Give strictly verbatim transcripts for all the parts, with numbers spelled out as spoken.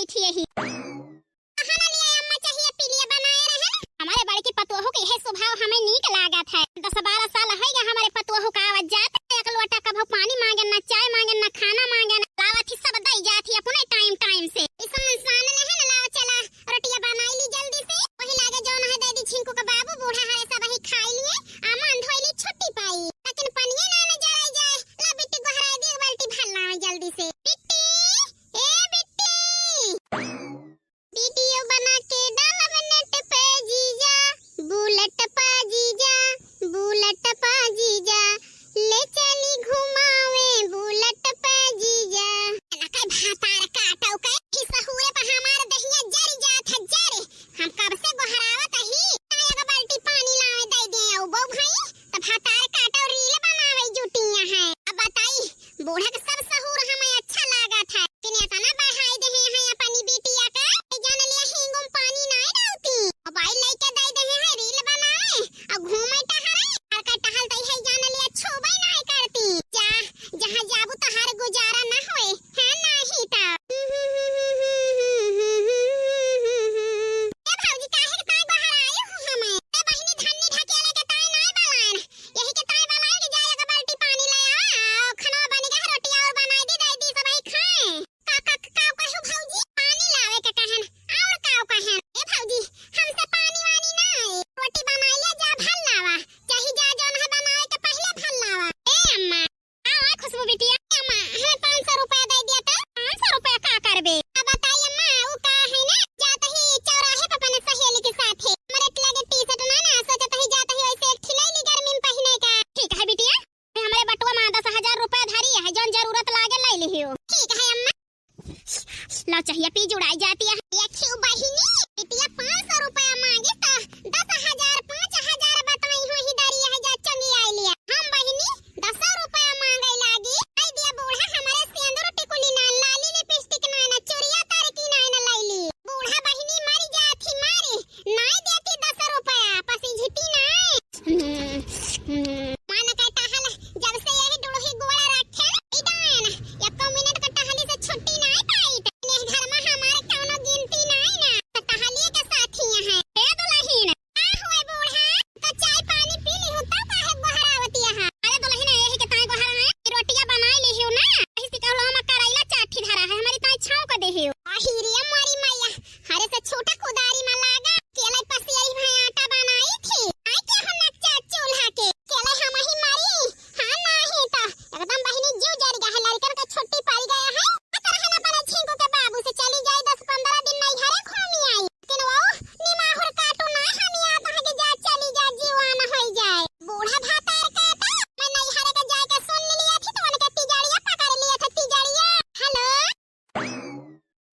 बैठी यही। कहाँ ना लिया अम्मा, चाहिए पीलिया बनाए रहे। हमारे बड़की पतोहू के यह स्वभाव हमें नीक लागत है। दस बारह साल है गया हमारे पतोहू का आवत जात, एक लोटा कभो पानी मांगे ना, चाय मांगे ना, खाना मांगे ना, लावत ही सब दई जात ही अपने टाइम टाइम से। इस इंसान ने है ना, लाव चला रोटिया बनाई ली जल्दी से, वही लागे जौन है दे दी झिंकू के बाबू, बूढ़ा हरे सब ही खाई लिए, आ मान धोई ली छुट्टी पाई, लेकिन पनिया ना न जराई जाए। ला बिट्टी गोहराई दी एक बाल्टी भर लावे जल्दी से। बिट्टी, ए बिट्टी। वीडियो बना के डालब नेट पे जीजा, बुलेट पा जीजा, बुलेट पा जीजा, ले चली घुमावे बुलेट पा जीजा। ना कई भातार काटो के, ही सहुरे पर हमार दहिया जरी जात है जरे। हम कब से गोहरावत ही, एक बाल्टी पानी लावे दे दे, औ बो भाई, त भातार काटो रील बनावे जुटिया है। अब बताई, बूढ़ा के सब सहूर हमें अच्छा लागत है, लेकिन इतना बढ़ाई देहे हैं अपनी बिटिया का, ए जान लिया हिंगो में पानी नाय डालती। मोबाइल लेके दे देहे हैं रील बनावे, और घूमे टहरे, और का टहल तई है जान लिया छुबे नाय करती। जा, जहाँ जाबू तोहार गुजारा ना होए, है नाही त। ए भौजी, काहे के ताई बहराए हो हमें? ए बहिनी धन्नी ढकेले के ताई नाय बलायन, यही के ताई बलाए कि जाए एक बाल्टी पानी ले आवा, आ, खाना बन गया, रोटी और बनाई दी, दे दी, सब ही खाए। का, का, का कहू भौजी? पानी लावे के कहन, और का कहन? ए भौजी, हमसे पानी वानी ना आए, रोटी बनाई ले जा, भर लावा, चाहे जा जौन है बनावे के पहले भर लावा। ए अम्मा, आ, आ खुशबू बिटिया, ए अम्मा, हमें पाँच सौ रुपया दे दिया तो। पाँच सौ रुपया का करबे? अब बताई अम्मा, उ का है ना, जात ही चौराहे पर अपने सहेली के साथ है, हमारे लगे टी शर्ट ना ना, सोचत ही जात ही वैसे एक ठिलाई ली गर्मी में पहने का। ठीक है बिटिया, हमरे बटुआ में दस हजार रुपया धरी है, जौन जरूरत लागे ले लिहियो। ठीक है अम्मा। ला चाहिए पी जुड़ाई जाती है। देखियो बहिनी, बिटिया पाँच सौ रुपया मांगी तो दस हजार, पाँच हजार बताई हो ही दरी है जा चंगी आई लिया। हम बहिनी दस रुपया मांगे लागी। आई दिया बूढ़ा हमारे सेंदूर टिकुली ना, लाली लिपस्टिक ना, ना चुरिया तार की ना, ना लैली। बूढ़ा बहिनी मरी जाती मारी, नाय देती दस रुपया, पसीझती नाय। मन का टहल, जब से यही डुड़ही गोड़ा रखे न, ई डायन, एको मिनट का टहली से छुट्टी नाय पाई। त इन्हें घर में हमारे कौनो गिनती नाय ना, त टहलिए के साथी यहाँ। ए दुलहिन, का हुए बूढ़ा? तो चाय पानी पी ली हूँ, तब काहे गोहरावती यहाँ? अरे दुलहिन, यही के ताई गोहरा है, रोटियां बनाई ली हूँ ना, यही से कहलो हम करैला चाठी धरा है, हमारी ताई छाँव को दे हो। आही रे मोरी मैया, हरे से छोटा कुदारी में लागा, केले पसियाई में आटा बनाई थी। आई के हम नकचा चूल्हा के, केले हम ही मारी। हाँ नाही तो, एकदम बहिनी जीव जर गया है, लड़कन का छुट्टी पड़ गया है। पता रहन अपने झिंकू के बाबू से चली जाई, दस पन्द्रह दिन नहीं घरे घूमी आई। लेकिन वो निमाहुर काटू ना, हम यहाँ कहाँ के जा चली जा, जीवान होई जाए। बूढ़ा भातार काटा, मैं नहीं हरे के जाए के सुन लिया थी, तो उनके तिजड़िया पकड़ लिया था, तिजड़िया। हेलो।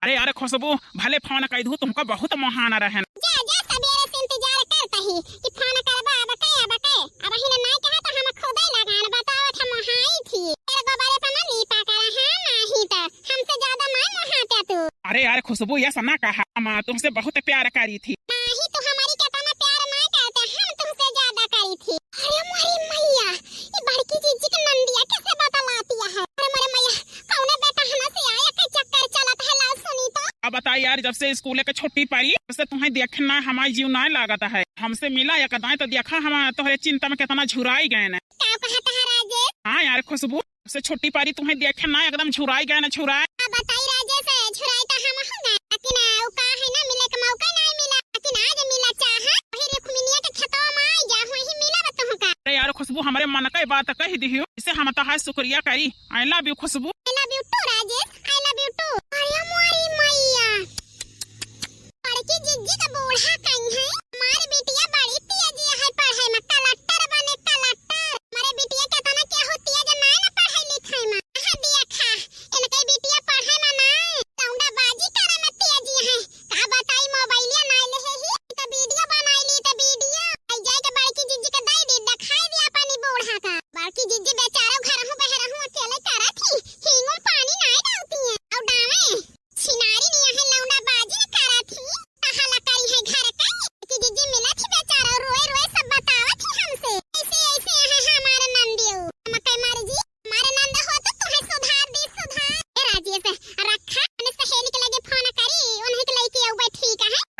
अरे यार खुशबू, भले फोन कइ दू, तुमका बहुत मोहाना रहन। जा, जा, सबेरे से इंतजार करता ही कि फोन करबा, अब के, अब के। अब ही ना नाय कहा तो हम खुदे लगान बतावत हम हाई थी। तेरे गोबरे पर ना लीपा कर, हाँ, नाही तो हमसे ज्यादा नाय मोहाते तू। अरे यार खुशबू, ऐसा ना कहा, हम तुमसे बहुत प्यार करी थी। नाही, तू हमारी कितना प्यार नाय करते, हम तुमसे ज्यादा करी थी। अरे मोरी मैया, ये बड़की जीजी के नंदिया कैसे बतलाती है? अरे मोरे मैया, कौने बेटा हना से आया के चक्कर चलत है, लाओ सुनी तो। अब बता यार, जब से स्कूल के छुट्टी पड़ी, तब से तुम्हें देखना हमारी जीव ना लागत है। हमसे मिला एक दाएं तो देखा, हम तोहरे चिंता में कितना झुराई गए न। का कहत है राजेश? हाँ यार खुशबू, जब से छुट्टी पड़ी तुम्हें देखे ना एकदम झुराई गए न, झुराई। अब बताई राजेश, झुराई तो हम हो गए, लेकिन वो का है ना, मिले के मौका नहीं मिला, लेकिन आज मिला चाहा, वही रुक्मिनिया के खेतवा में आई जा, वही मिला बतहु का। अरे यार खुशबू, हमरे मन का बात कह दिहियो, इसे हम तहार शुक्रिया करी। I love you खुशबू। I love you too राजेश, I love you too। अरे मोरी मैया, बड़की जिज्जी का बूढ़ा कहीं है, हमार बिटिया बड़ी तेज है पढ़े में, कलेक्टर बने कलेक्टर। हमारे बिटिया के तना क्या हो तेज ना ना पढ़े लिखे में। हाँ दिया खा, इनके बिटिया पढ़े में ना, लौंडा बाजी करे में तेज है। का बताई मोबाइलिया ना ले ही, तो वीडियो बनाई ली तो वीडियो। आई जाए के बड़की जिज्जी के दे दी, दिखाई दी अपनी बूढ़ा का। बड़की जिज्जी बेचारो घर हूँ बहरा हूँ अकेले करत ही, हिंगो पानी ना डालती है। और डावे छिनारी निया है लौंडा बाजी न करा थी, कहा ला करी है घर का, कि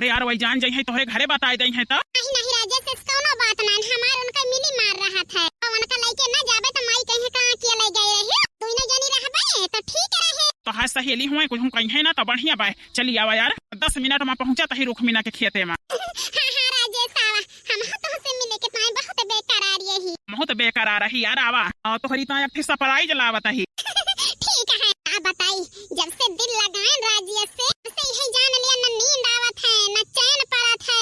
यार, वही जान जइहैं, तोहरे घरे बताइ दइहैं त। नहीं, नहीं, राजेश, से कौनो बात ना, हमार उनका मिली मार रहत है। अब उनका लइके ना जाबे त माई कहिहैं कहाँ किया लइ गए रहे। दुइनो जनी रहबे त ठीक रहे। तोहार सहेली हुए, कुछ कहिहैं ना त बढ़िया बाय। चली आवा यार, दस मिनट मा पहुँचा तही रुक्मिना के खेते मा। हाँ, हाँ, राजेश, आवा, हम तुमसे मिले के ताई बहुत बेकरार यही। बहुत बेकरार रही यार, आवा। और तोहरी ताई एक ठे surprise लावत ही। ठीक है, आप बताई, जब से दिल लगाए राजेश से, तब से यही जान लिया, न नींद आवत है, न चैन पड़त है।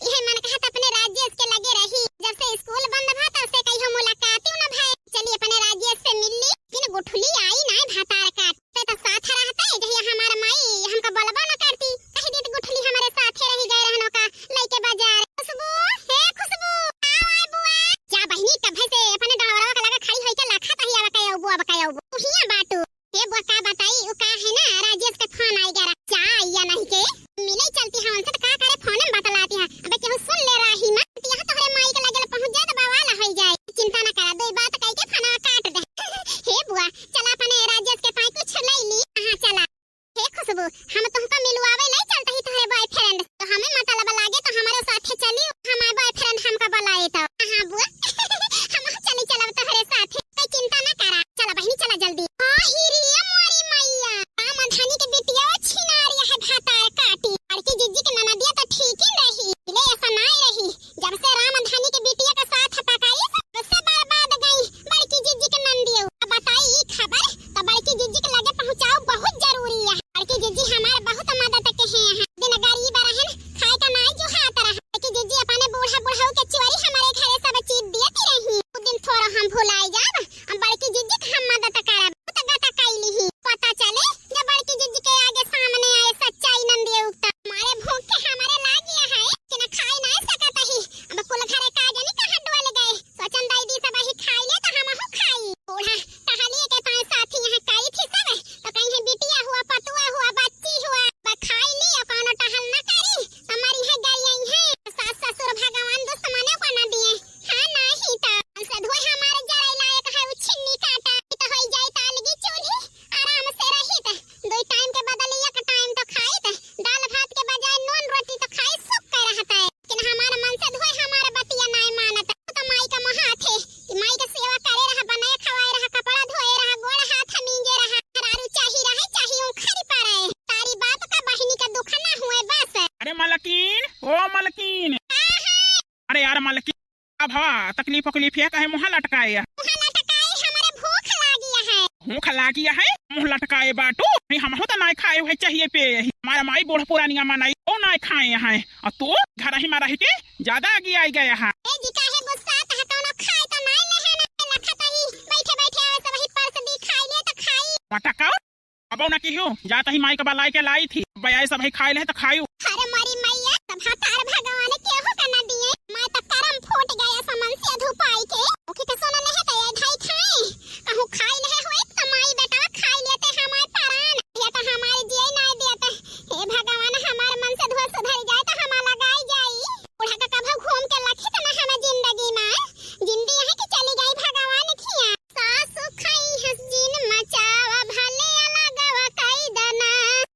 यही मन कहत अपने राजेश के लगे रही। जब से स्कूल बंद भा, तब से कहियो मुलाकात ही न भय। चली अपने राजेश से मिल ली, लेकिन गुठली आई ना भतार काट। ते तो साथ रहते, जहिया हमार माई हमका बोलबो न करती, कह देत गुठली हमरे साथे रही गए रहनो का, लइके बाजार। खुशबू, हे खुशबू, आओ, आओ बुआ। जा बहिनी, कभे से अपने डंडवरवा के लगे खड़ी होई के लाखा तही अब कयो बुआ, अब कयो बुआ। तू हिया बाटू। हे बुआ, का बताई, उ का है ना, राजेश के फोन आई गया, जा या नहीं के, मिले चलती है उनसे, तो का करे, फोन में बतलाती है। अबे केहू सुन ले रही मत, यहाँ तोहरे माई के लगे पहुँच जाए तो बवाल हो जाए। चिंता ना करा, दो बात कह के फोनवा काट दे। हे बुआ, चला अपने राजेश के ताई कुछ ले ली। हाँ, चला। हे खुशबू, हम तुमको मिलवावे नहीं चलते ही तोहरे boyfriend, तो हमें मतलब लागे तो हमारे साथे चली, हमारे boyfriend हमका बुलाए तो। हाँ बुआ, हम चली चलब तोहरे साथे, कोई चिंता ना करा। चला बहिनी, चला जल्दी। हाँ, हिरिया मोरी मैया, राम धनी के बिटिया छिनारिया है भतार काटी। बड़की जिज्जी के ननदिया तो ठीक ही रही, ले ऐसा नाई रही। जब से राम धनी के बिटिया के साथ पकाई, तब से बर्बाद गई बड़की जिज्जी के ननदियो। अब बताई ई खबर, तो बड़की जिज्जी के लगे पहुँचाओ बहुत जरूरी है। बड़की जिज्जी हमार बहुत मदद के हैं। दिन गरीब रहन, खाए का नाई जो हाथ रहा। बड़की जिज्जी अपने बूढ़ा बुढ़ऊ के चोरी हमारे घरे सब चीज दियती रही। उ दिन थोड़ा हम भुलाई जाब, हम बड़की जिज्जी के हम मदद करब। बहुत गता कैली ही। पता चले जब बड़की जिज्जी के आगे सामने आए सच्चाई ननदियो, तो हमारे भूख के हमारे लागिया है कि न खाए ना सकत ही। अब कुल घरे का जानी कहाँ डोल गए। सोचन दई दी सब ही खाई ले तो हमहू खाई। बूढ़ा टहलिए के ताई साथी यहाँ काई थी सब, तो कहीं है बिटिया हुआ, पतुआ हुआ, बच्ची हुआ, बस खाई ली और कौनो टहल ना करी, तो मरी है गई यही है। सास ससुर भगवान दुश्मने को ना दिए, हाँ नहीं तो। हमसे धोए हमारे जरे लायक है उ छिन्नी काटा, तो होई जाई तालगी चूल्ही, आराम से रहित, दुई टाइम के बदले एक टाइम तो खाइत, दाल भात के बजाय नून रोटी तो खाई सुख के रहत है। लेकिन हमार मन से धोए हमार बतिया नाय मानत। तो माई का महा थे कि माई के सेवा करे रहा, बनाए खवाए रहा, कपड़ा धोए रहा, गोड़ हाथ मींजे रहा, हरारू चाही रहे, चाही उखरी पड़े। तारी बाप का बहिनी का दुख ना हुए बस। अरे मलकिन, ओ मलकिन। हाँ, हाँ। अरे यार मलकिन, अब हवा तकलीफ उकलीफ है, कहे मुँह लटकाए है। मुँह लटकाए, हमरे भूख लागिया है। भूख लागिया है, मुँह लटकाए बाटू। नहीं, हमहू तो नाय खाए हुए चाहिए पे यही। हमारा माई बूढ़ पुरानिया मानाई, वो नाय खाए हैं। और तू घर ही में रह के ज्यादा आगे आई गया है। ए जी, काहे गुस्सा आता है? कौनो खाए तो नाय में है ना, लखत ही बैठे बैठे आवे सब ही परस दी, खाई ले तो खाई। मटकाओ। अब ना किहू, जात ही माई के बलाई के लाई थी। बयाए सब ही खाए ले तो खायू। अरे मोरी मैया, सब हतार भगवान केहू के न दिए। मैं तो करम फूट गया समन से धुपाई के। ओके के सुन ले है तो ये धाई खाए। कहूँ खाई ले होई तो माई बेटा खाई लेते हमारे परान। ये तो हमारे जिए ना देते। हे भगवान, हमारे मन से धुआ सुधर जाए तो हम लगाई जाई। बूढ़ा का कभो घूम के लखित न हमें जिंदगी में। जिंदगी है कि चली गई भगवान खिया। सासु खइहस जिन मचावा भले अलगवा कई दना।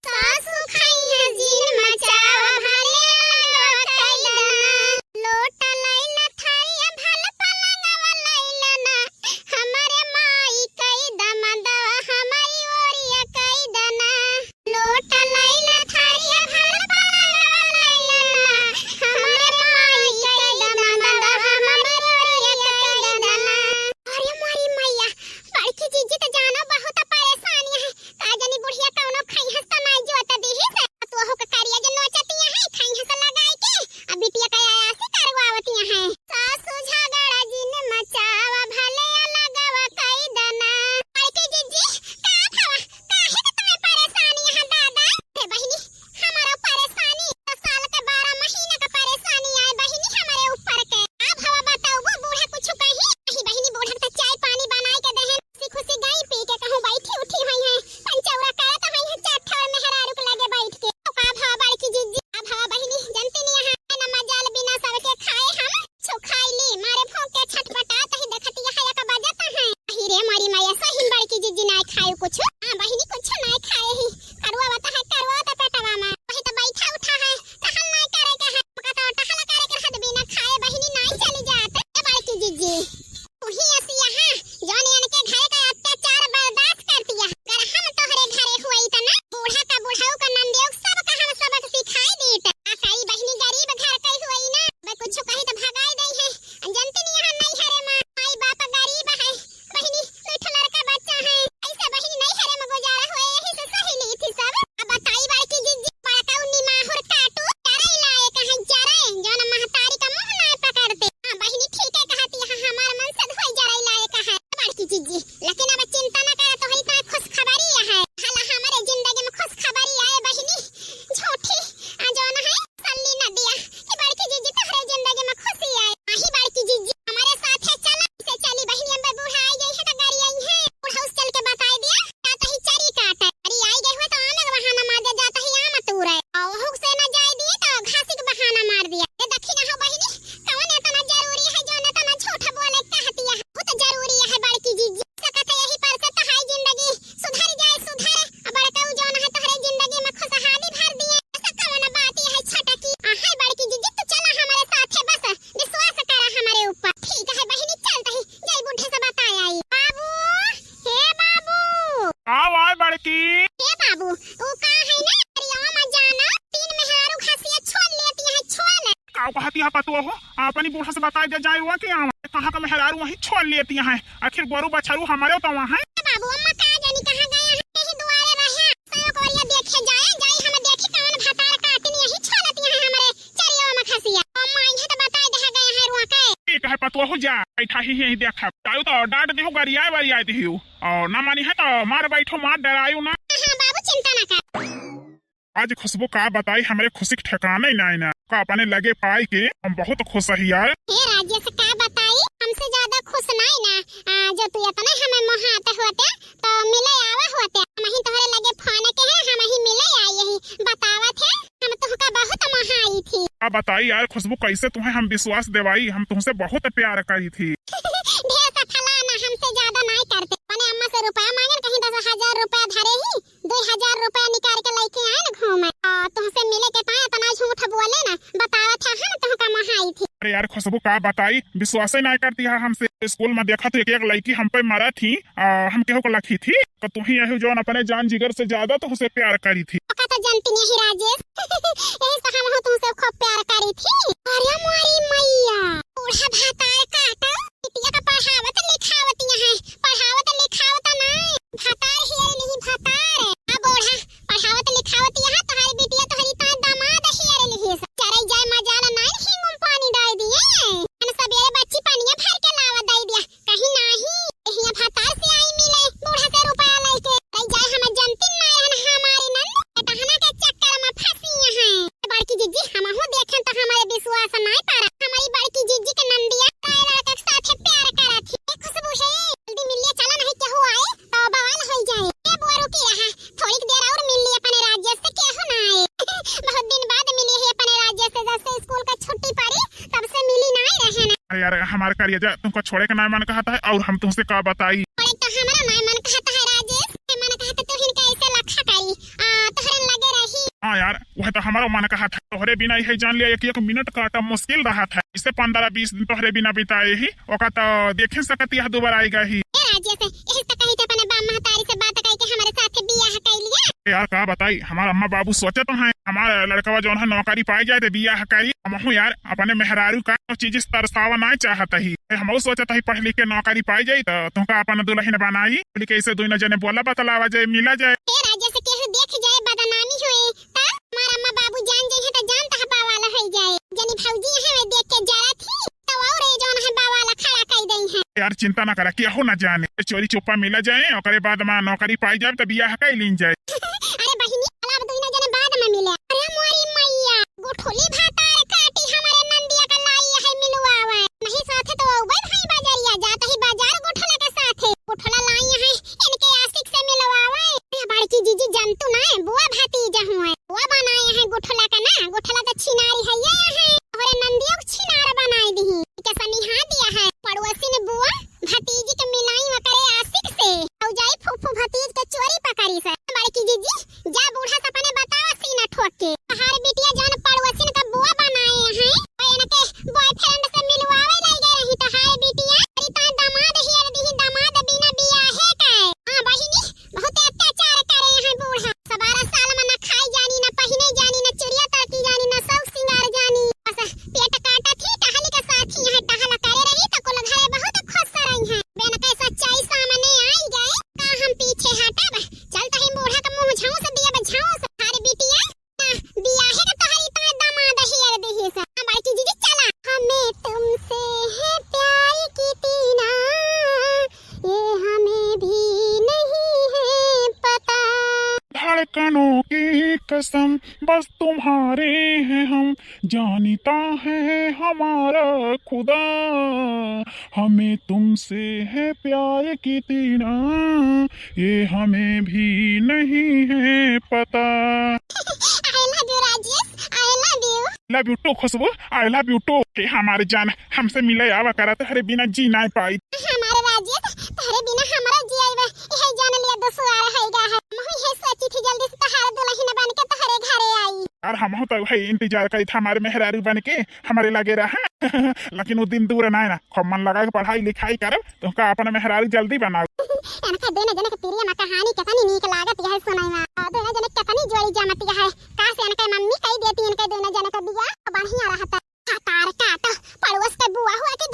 सासु खइहस जिन मचावा भले अलगवा कई दना। लोटा लइला थारिया भल पलंगवा लइला ना। हमरे माई कई की। ए बाबू, उ का है ना, दरियावा में जाना, तीन मेहरारू खसिया छोल लेती हैं, छोल। का कहती है पतोहू? अपनी बूढ़ा से बताई दे जाए हुआ कि आवा। कहाँ का मेहरारू वहीं छोल लेती हैं। आखिर गोरू बछरू हमारे तो वहाँ है। ए बाबू, अम्मा का जानी कहाँ गए हैं, यही दुआरे रहे। सयो कोरिया देखे जाए, जाई हम देखी कौन भतार काटिन यहीं छोलती हैं हमारे चरियावा में खसिया। अम्मा आई है तो बताई दे गए हैं रुआ के। ठीक है पतोहू, जा बैठा ही यहीं देखा। ताऊ तो डांट दिहू, गरियाए बरियाए दिहू। और ना मानी है तो मार बैठो, मार डरायू ना। हाँ बाबू, चिंता ना कर। आज खुशबू का बताई, हमरे खुशी के ठिकाना ही नाई ना। का अपने लगे पाई के हम बहुत खुश ही यार। हे राजेश, का बताई, हमसे ज्यादा खुश नाई ना। आ, जो तू इतना हमें मोहात होते तो मिले आवा होते। हम ही तोहरे लगे फोन के हैं, हम ही मिले आई यही बतावत है। हम तुहका बहुत मोहाई थी। का बताई यार खुशबू, कैसे तुम्हें हम विश्वास देवाई, हम तुमसे बहुत प्यार करी थी। ढेर सा फलाना हमसे ज्यादा नाई करते। अपने अम्मा से रुपया मांगन, कहीं दस हजार रुपया धरे ही, दो हजार रुपया निकाल के लेके आए न घूमे। आ, तुमसे मिले के ताए इतना झूठ बोले ना, बतावत है हम तुमका मोहाई थी। अरे यार खुशबू का बताई, विश्वास ही नाई करती है हमसे। स्कूल में देखा तो एक एक लड़की हम पे मरा थी, आ, हम केहू को लखी थी। तो तू ही यही जौन अपने जान जिगर से ज्यादा तुमसे प्यार करी थी। ओका तो जानती नहीं राजेश, यही तो हम हो तुमसे खूब प्यार करी थी। अरे मोरी मैया, बूढ़ा भतार काटो, बिटिया का पढ़ावत लिखावत यहाँ, पढ़ावत लिखावत ना, भतार हियर लिही भतार। आ बूढ़ा पढ़ावत लिखावत यहाँ तोहरी बिटिया तोहरी तान दामाद हियर लिही। चरई जाए मजाल नाई हिंगुम पानी डाल दिए। हम सबेरे बच्ची पानिया भर के लावा दे दिया। कहीं नाही, हिया भतार से आई मिले, बूढ़ा से रुपया लेके। कहीं जाए हम जनती ना रहन हमारी नंद, टहना के चक्कर में फंसी हैं। बड़की जिज्जी हमहू देखें तो हमारे विश्वास नाई पारा। हमारी बड़की जिज्जी के नंदिया काय लड़का के साथे प्यार करा थी। ए खुशबू है, जल्दी मिलिए चला नहीं केहू आए तो बवाल हो जाए। ए बुआ रुकी रहा, थोड़ी देर और मिल ली अपने राजेश से, केहू ना आए। बहुत दिन बाद मिली है अपने राजेश से, जब से स्कूल का छुट्टी पड़ी तब से मिली नाई रहे ना। अरे यार हमार करेजा, तुमको छोड़े के नाय मन कहता है और हम तुमसे का बताई। छोड़े तो हमारा नाय मन कहता है राजेश, मन कहता तू हिन कैसे लखा करी, आ, तोहरे लगे रही। हाँ यार, वह तो हमारो मन कहता है, तोहरे बिना यही जान लिया एक एक मिनट काटा मुश्किल रहा था। इससे पन्द्रह बीस दिन तोहरे बिना बिताए ही, ओका तो देखे सकती है दोबारा आएगा ही। ए राजेश, यही तो कही थे अपने बाप महतारी से बात करके हमारे साथ बियाह कर लिया। यार का बताई, हमार अम्मा बाबू सोचत हैं हमार लड़कवा जौन है नौकरी पाई जाए तो बियाह करी। हमहू यार अपने मेहरारू का वो चीज तरसावा ना चाहत ही। हमहू सोचत ही पढ़ लिख के नौकरी पाई जाई तो तुमका अपन दुल्हन बनाई, बोली कैसे दोनों जने बोला बतलावा जाए, मिला जाए। ए राजेश, केहू देख जाए बदनामी होए तो हमार अम्मा बाबू जान जाए तो जान तहपा वाला हो जाए। जनी भौजी है वे देख के जरा थी तो और ये जौन है बवाल खड़ा कर दई है। यार चिंता ना करा, केहू ना जाने। चोरी चुप्पा मिला जाए, ओकरे बाद में नौकरी पाई जाए तो बियाह कर लीन जाए। अरे बहिनी, चला अब दुइनो जने बाद में मिले। अरे मोरी मैया, गुठुली भातार काटी हमारे नंदिया का लाई है मिलवावे। नहीं साथे तो अउबे भाई बाजारिया, जात ही बाजार गुठुला के साथे। गुठुला लाई है इनके आशिक से मिलवावे। अरे बड़की जीजी जनतू ना है, बुआ भतीजा हुए। बुआ बनाए है गुठुला का ना, गुठुला तो छिनारी है ये है। हमारे नंदिया को छिनार बनाए दी। के सनिहा दिया है। पड़ोसिन बुआ भतीजी के मिलाई ओकरे आशिक से। भौजाई फूफू भतीज के चोरी पकड़ी से। बड़की जीजी, जा बूढ़ा से अपने बतावा सीना ठोक के। तहार बिटिया जौन पड़ोसिन का बुआ बनाए हैं, और इनके बॉयफ्रेंड से मिलवावे ले गए रही तहार बिटिया। अरे तार दामाद हियर दिही, दामाद बिना बियाहे का। हाँ बहिनी, बहुत अत्याचार करे हैं बूढ़ा। सबारह साल में न खाई जानी, न पहिने जानी, न चुरिया तड़की जानी, न शौक सिंगार जानी। बस पेट काटा थी, टहली के साथ ही यहाँ टहल करे रही तो कुल घरे बहुत खुश रही हैं। बेन के सच्चाई सामने आई गए, का हम पीछे हटब? चल तही बूढ़ा के मुँह झौंस दिया बा, झौंस। अरे बिटिया, ना बियाहे के तोहरी तो दामाद हियर दिही से। हाँ, बड़की जीजी चला। हमें तुमसे है प्यार कितना, ये हमें भी नहीं है पता। धड़कनों की कसम, बस तुम्हारे हैं हम, जानता है हमारा खुदा। हमें तुमसे है प्यार कितना, ये हमें भी नहीं है पता। I love you राजेश, I love you। Love you too खुशबू, I love you too। हे हमारे जान, हमसे मिले आवा करा, तोहरे बिना जी नाय पाई। हमारे राजेश, तोहरे बिना हमारा जी आईबे, यही जान लिया दुश्वार है गा है। हम ही सोची थी जल्दी से तोहार दुल्हन बन के तोहरे घरे आई। यार हम तो वही इंतजार करी था हमारे मेहरारू बन के हमारे लगे रहा। लेकिन वो दिन दूर ना है ना, खूब मन लगा के पढ़ाई लिखाई करब, तो का अपना मेहरारू जल्दी बनाऊ। इनका दोनों जने के प्रिय में कहानी कितनी नीक लागत है सुनाई में। दोनों जने कितनी जोड़ी जमत है। काश इनके मम्मी कही देती इनके दोनों जने का बियाह, बढ़िया रहता। तार काट, पड़ोस के बुआ हुआ के